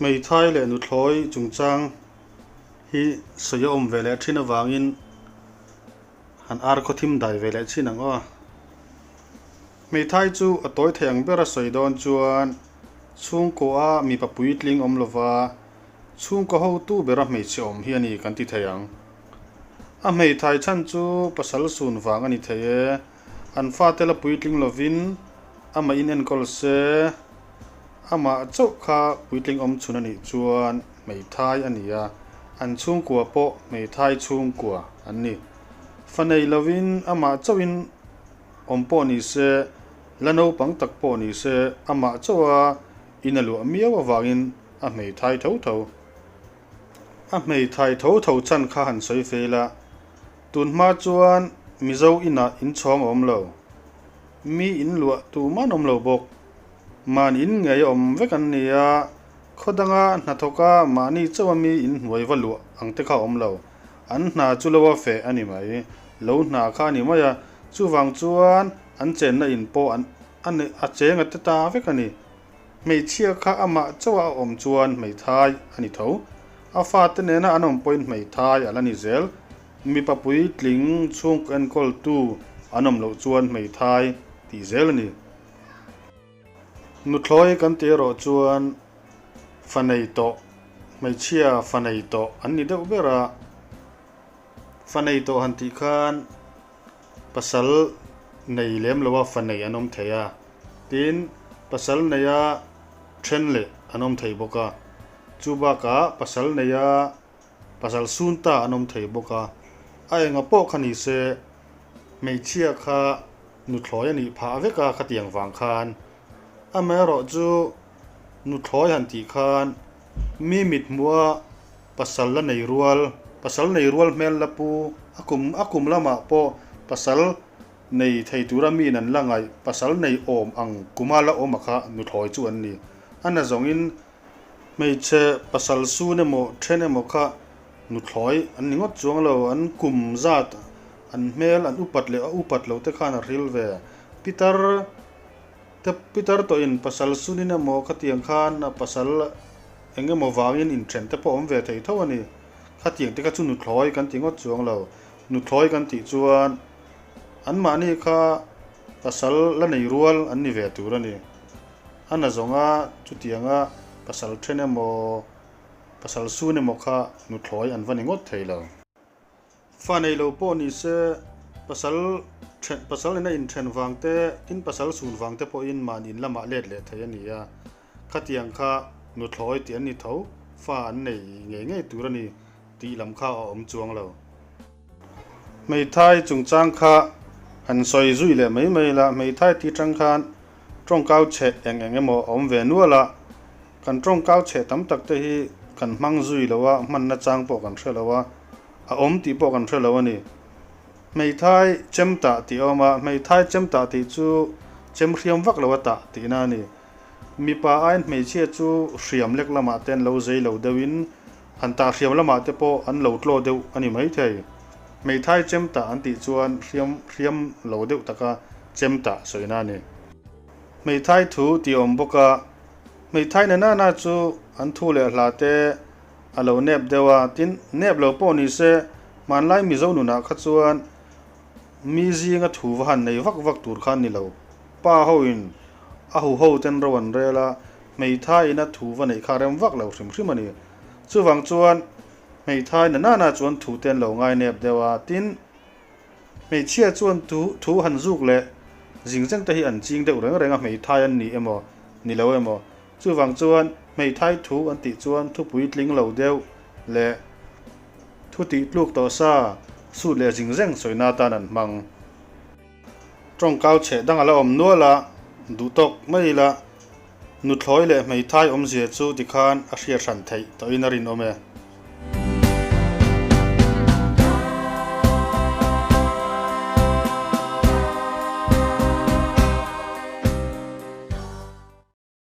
Hmeithai leh nuthlawi chungchang hi sawi a awm ve leh thin avangin han ar khaw thim dai ve leh chin ang aw. Hmeithai chu a tawi thei ang bera sawi dawn chuan chhungkaw a mipa puitling awm lova chhungkaw hotu bera hmeichhe awm hi a ni kan ti thei ang. A hmeithai chhan chu pasal sun vang a ni thei e. An fate la puitling lovin amah in enkawl se, amah chauh kha puitling awm chhun a nih chuan hmeithai a ni a, an chhungkua pawh hmeithai chhungkua an ni. Fa nei lovin amah chauhin awm pawh ni se, la naupang tak pawh ni se, amah chauha in a luah miau avangin a hmeithai tho tho. A hmeithai tho tho chhan kha han sawi fel a, tun hma chuan Mizo inah inchhawng a awm lo. Mi in luah tu man awm lo bawk. Mahni in ngei a awm vek an ni a, khaw danga hnathawka mahni chauha mi in hnuai va luah ang te kha a awm lo. An hna chu lo a feh a ni mai. Lo hna kha a ni mai a, chuvang chuan an chenna in pawh an a cheng a te ta vek a ni. Hmeichhia kha amah chauha a awm chuan hmeithai a ni tho. A fate nena an awm pawhin hmeithai a la ni zel. Mipa puitling chhungkaw enkawltu an awm loh chuan hmeithai tih zel a ni. Nuthlawi kan tih erawh chuan fa nei tawh, hmeichhia fa nei tawh an ni deuh ber a. Fa nei tawh han tih khan pasal nei lem loa fa nei an awm thei a, tin pasal neia then leh an awm thei bawk a, chu bakah pasal neia pasal sun ta an awm thei bawk a, a enga pawh kha ni se hmeichhia kha nuthlawi a nih phah vek a khatiang vang khan amaherawhchu nuthlawi han tih khan Mi mit hmuha pasal la nei rual, pasal nei rual hmel la pu, a kum a kum lamah pawh pasal nei thei tura miin an la ngaih, pasal nei awm ang kuma la awm a kha nuthlawi chu an ni. A na zawngin hmeichhe pasal sun emaw then emaw kha nuthlawi an ni ngawt chuang lo, an kum zat, an hmel an upat leh a upat loh te khan a hril ve. Pitar. Te Peter tawhin pasal sunin emaw khatiang khan a pasal eng emaw vangin inthen te pawh awm ve thei tho a ni. Khatiang te kha chu nuthlawi kan ti ngawt chuang lo. Nuthlawi kan tih chuan anmahni kha pasal la nei rual an ni ve tur a ni. A na zawnga chutianga pasal then emaw pasal sun emaw kha nuthlawi an va ni ngawt thei lo. Fa nei lo pawh ni se, pasal then pasal nena inthen vang te, tin pasal sun vang te pawhin mahni in lamah let leh thei a ni a. Khatiang kha nuthlawi tih an ni tho, fa an nei ngei ngei tur a ni tih lam kha a awm chuang lo. Hmeithai chungchang kha han sawi zui leh mai mai la, hmeithai tih atang khan tawngkau chheh eng eng emaw a awm ve nual a, kan tawngkau chheh tam tak te hi kan hmang zui lo a, hmanna chang pawh kan hre lo a. A awm tih pawh kan hre lo a ni. Hmeithai chem tah tih a awm a, hmeithai chem tah tih chu chem hriam vak lo a tah tihna a ni. Mipa aiin hmeichhia chu hriam lek lamah te an lo zei lo deuhin han tah hriam lamah te pawh an lo tlaw deuh a ni maithei. Hmeithai chem tah an tih chuan hriam hriam lo deuh taka chem tah sawina a ni. Hmeithai thu tih a awm bawk a, hmeithai na nana chu an thu leh hla te A lo nep deuh a, tin, nep lo pawh ni se, hmanlai Mizo nunah kha chuan mi zinga thu va han nei vak vak tur kha a ni lo. Pa hoin a hu ho ten ro an rel a, hmeithai ina thu va neih kha a rem vak lo hrim hrim a ni. Chuvang chuan hmeithai na nana chuan thu te an lo ngai nep deuh a, tin, hmeichhia chuan thu thu han zuk leh zing zeng te hi an ching deuh reng reng a, hmeithai an ni emaw ni lo emaw. Chuvang chuan hmeithai thu an tih chuan thupui tling lo deuh leh thu tih tluk tawh sa sut leh zing zeng sawina atan an hmang. Tawngkau chheh dang a la awm nual a, duh tawk mai ila nuthlawi leh hmeithai awmzia chu tikhan a hriat hran theih tawhin a rinawm e.